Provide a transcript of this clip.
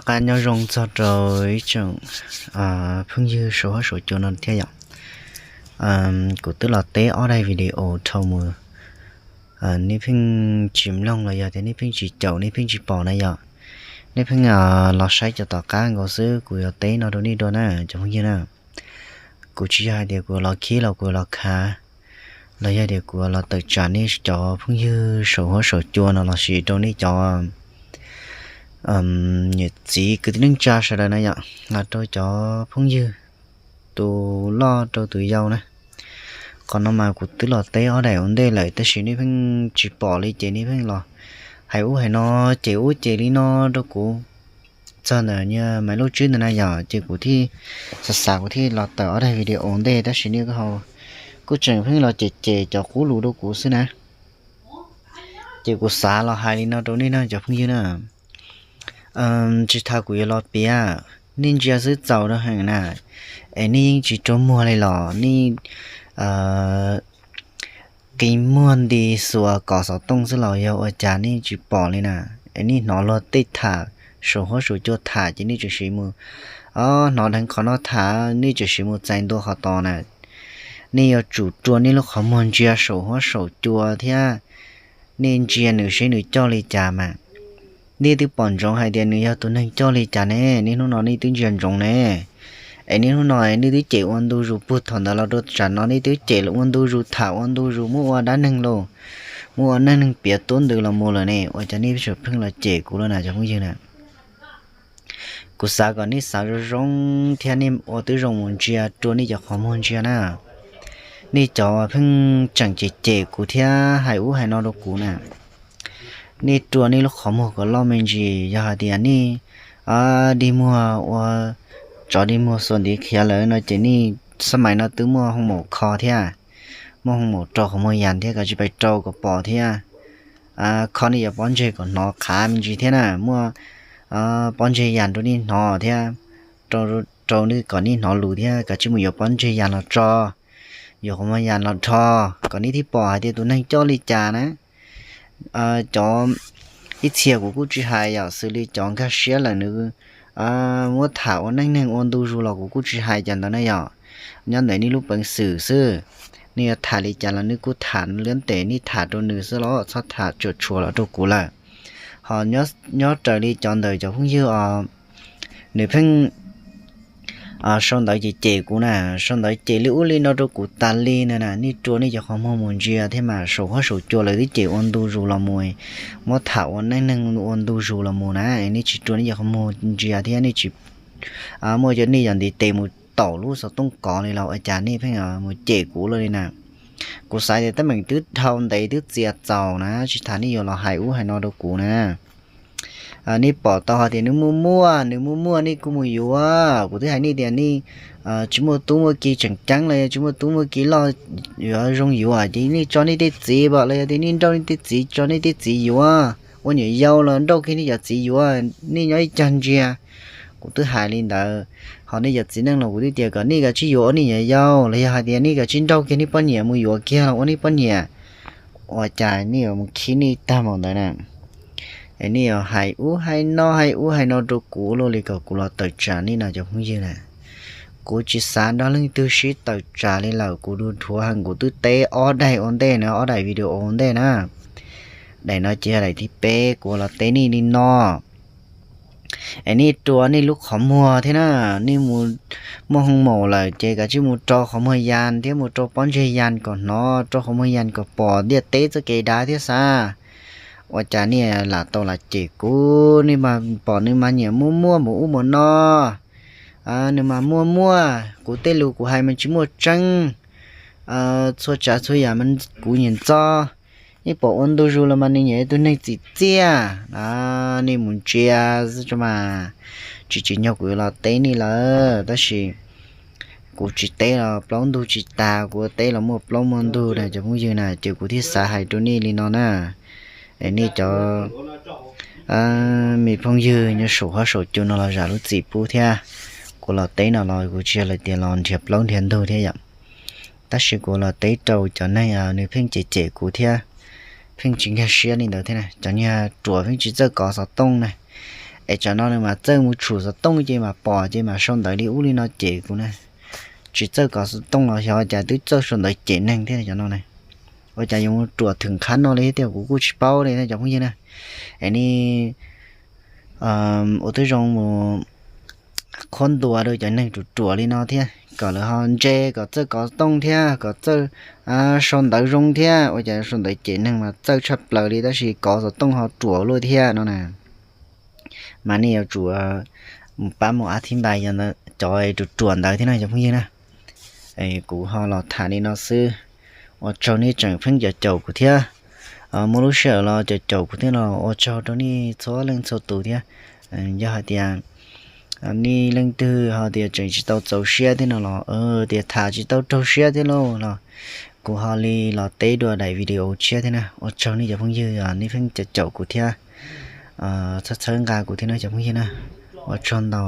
Qab nyob zoo txog rau ib tsoom phooj ywg saum huab saum cua no thiab yom. Kuv twb los teb ob daim video dhau mus, nej pheej tsis mloog los yog tias nej pheej tsis caum, nej pheej tsis pom na yom. Nej pheej los saib cov tom qab nkaus xwb, kuv yuav teb no rau nej dua na cov phooj ywg na. Kuv tsis yog hais tias kuv los khib los kuv los khav, los yog tias kuv los tawm tsam nej cov phooj ywg saum huab saum cua no lossis rau nej cov niam txiv kwv tij neej tsa sawv daws na yom, los rau cov phooj ywg tus loj rau tus yau na. Qhov no mas kuv twb los teb ob daim ua ntej lawm tab sis nej pheej tsis pom li ces nej pheej los hais ub hais no, ces ub ces li no rau kuv txog ntawm niag Maiv Lauj Tswb ntawd na yom, ces kuv thiaj xav xav kuv thiaj los tawm ob daim video ua ntej tab sis nej kuj tseem pheej los cem cem cov qub lus rau kuv xwb na. Ces kuv xav los hais li no rau nej no cov phooj ywg na, tsis tas kuv yuav los piav, nej ntsia xwb txaus rau heev na, es nej yeej tsis rua muag li los nej qi muag nti xuas kos xov tooj xwb los yog ua cas nej tsis pom li na. Es nej hnov luag tej tham, saum huab saum cua tham ces nej tseem siv mus, o, hnov dheev qhov no tham nej tseem siv mus txais ntua qhov tod na. Nej yuav tsum rua nej lub qhov muag ntsia saum huab saum cua thiab nej ntsia nws seb nws coj li cas mas. Nej twb pom ntsoov hais tias nws yog tus neeg coj li cas ne, nej hnub no nej twb ntsia ntsoov ne. Es nej hnub no nej twb cem ua ntu zus, puag thaum ntawd los rau tsam no nej twb cem ua ntu zus, tham ua ntu zus, muab ua dab neeg los, muab ua neej neeg piav tuab ntws los mus lawm ne, ua cas nej tseem pheej los cem kuv lawm na cov phooj ywg na. Kuv xav kom nej xav zoo zoo thiab nej ua tib zoo mus ntsia, rua nej cov qhov muag ntsia na. Nej cov pheej tseem cem cem kuv thiab hais ub hais no rau kuv na, nej rua nej lub qhov muag kom loj me ntsis. Yog hais tias nej dig muag ua tsov dig muag xuas ntiv khiav lawm no ces nej xab mais no twb muaj hoo maum kho thiab, muaj hoo maum rau qhov muag yas thiab, koj tsis pais rau kom pom thiab. Kho nej yuav pob ntseg kom hnov qhav me ntsis thiab na, muaj pob ntseg yas rau nej hnov thiab, rau nej kom nej hnov lus thiab, koj tsis mus yuav pob ntseg yas los tso, yuav qhov muag yas los rho, kom nej thiaj pom hais tias tus neeg coj li cas na. Cov ib txhia kuv kuj tsis hais yom, xws li cov nkag siab lawm nws muab tham ua neej neeg ua ntu zus los kuv kuj tsis hais cov ntawd na yom. Nyob ntawm nej lub peev xwm xwb, nej yuav tham li cas los nej kuj tham liab tes nej tham rau nws xwb los txhob tham tsuam tshuam los rau kuv lawm. Ho nyob raws li cov ntawm cov phooj ywg os, nws pheej sau ntawv cem cem kuv na, sau ntawv cem li ub li no rau kuv tas li na. Nej rua nej cov qhov muag mus ntsia thiab mas, saum huab saum cua lawv twb cem ua ntu zus los mus, muab tham ua neej neeg ua ntu zus los mus na, nej tsis rua nej cov qhov muag ntsia thiab nej tsis muaj cov nej yog ntiv tes mus taum lub xov tooj kov li los ua cas nej pheej mus cem kuv luaj li na. Kuv xav tias teeb meem twb dhau ntev twb txias txaus na, tsis tas nej yuav los hais ub hais no rau kuv na. Nej pom tau hais tias nws muaj muaj, nws muaj muaj nej kuj mus yuav. Kuv twb hais nej tias nej tsis muaj tub muaj ki tseem ceeb los yog tsis muaj tub muaj ki loj yuav zoo yuav ces nej tso nej tej txiv pam los yog tias nej nrauj nej tej txiv, tso nej tej txiv yuav ua niam yau los nrauj kiag nej cov txiv yuav, nej nyob ib cag ntsia. Kuv twb hais li ntawd, ho nej cov txiv neej los kuv twb tias kom nej kav tsij yuav ua nej niam yau los yog hais tias nej kav tsij nrauj kiag nej poj niam mus yuav kiag los ua nej poj niam. Ua cas nej yuav mus khib nej tag npaum ntawd na? Es nej yuav hais ub hais no hais ub hais no rau kuv luaj li kom kuv los tawm tsam nej no cov phooj ywg na. Kuv tsis xav nrog leej twg sib tawm tsam li lawm, kuv dhuav heev, kuv twb teb ob daim ua ntej na, ob daim video ua ntej na. Daim no ces yog daim thib peb, kuv los teb nej li no. Es nej rua nej lub qhov muag thiab na, nej mus muaj hoo maum lawm ces kav tsij mus rau qhov muag yas thiab mus rau pob ntseg yas kom hnov, rau qhov muag yas kom pom ntiaj teb txoj kev dav thiab xav. Ua cas nej lam tau lam cem kuv, nej mas pom nws mas nyiam muaj muaj mus ub mus no, nws mas muaj muaj, kuv tej lus kuv hais mas tsis muaj tseeb, txhua tsav txhua yam mas kuv nyiam ntxo. Nej pom ua ntu zus los mas nws nyiam tus neeg txim txiaj. Nej mus ntsia xwb tso mas, tsis tsim nyog kuv yuav los teb nej lawm, tab sis kuv tsis teb los plaub ntug tsis tag, kuv teb los muaj plaub muaj ntug na cov phooj ywg na, ces kuv thiaj xav hais rau nej li no na. Es nej cov me phooj ywg nyob saum huab saum cua no los zam lub txim pub thiab. Kuv los teb no los kuv tsis yog hais tias los nrhiav plaub nrhiav ntug thiab yom. Tab sis kuv los teb rau cov neeg nws pheej cem cem kuv thiab pheej tsis nkag siab li ntawd thiab na, cov niag ruam pheej tsis txawj kov xov tooj na. Es tsam no nws mas txawj mus tshum xov tooj ces mas pom ces mas sau ntawv li ub li no cem kuv na. Tsis txawj kov xov tooj los xyov cas twb txawj sau ntawv cem neeg thiab cov no na. Ua cas yuav mus ruam thwm qhab no li thiab tiag kuv kuj tsis paub li na cov phooj ywg na. Es nej ua tib zoo mus qhuab ntuas rau cov neeg ruam ruam li no thiab kom lawv ho ntse kom txawj kov xov tooj thiab kom txawj sau ntawv zoo thiab. Ua cas sau ntawv cem neeg mas txawj tshaj plaws li tab sis kov xov tooj ho ruam luaj thiab no na. Mas nej yuav tsum mus pab mus ab thib npas cov ruam ruam ntawd thiab no cov phooj ywg na. Kuv ho los tham li no xwb. Ua tsaug nej tseem pheej caum caum kuv thiab. Muaj lub sij hawm los caum caum kuv thiab los ua tsaug rau nej txhua leej txhua tus thiab. Yog hais tias nej leej twg ho tias tseem tsis tau txaus siab thiab no los tias tham tsis tau raug siab thiab lauj los kuv ho li los teb dua daim video tshiab thiab na. Ua tsaug nej cov phooj ywg nej pheej caum caum kuv thiab txhawb txhawb nqa kuv thiab no cov phooj ywg na. Ua tsaug ntau.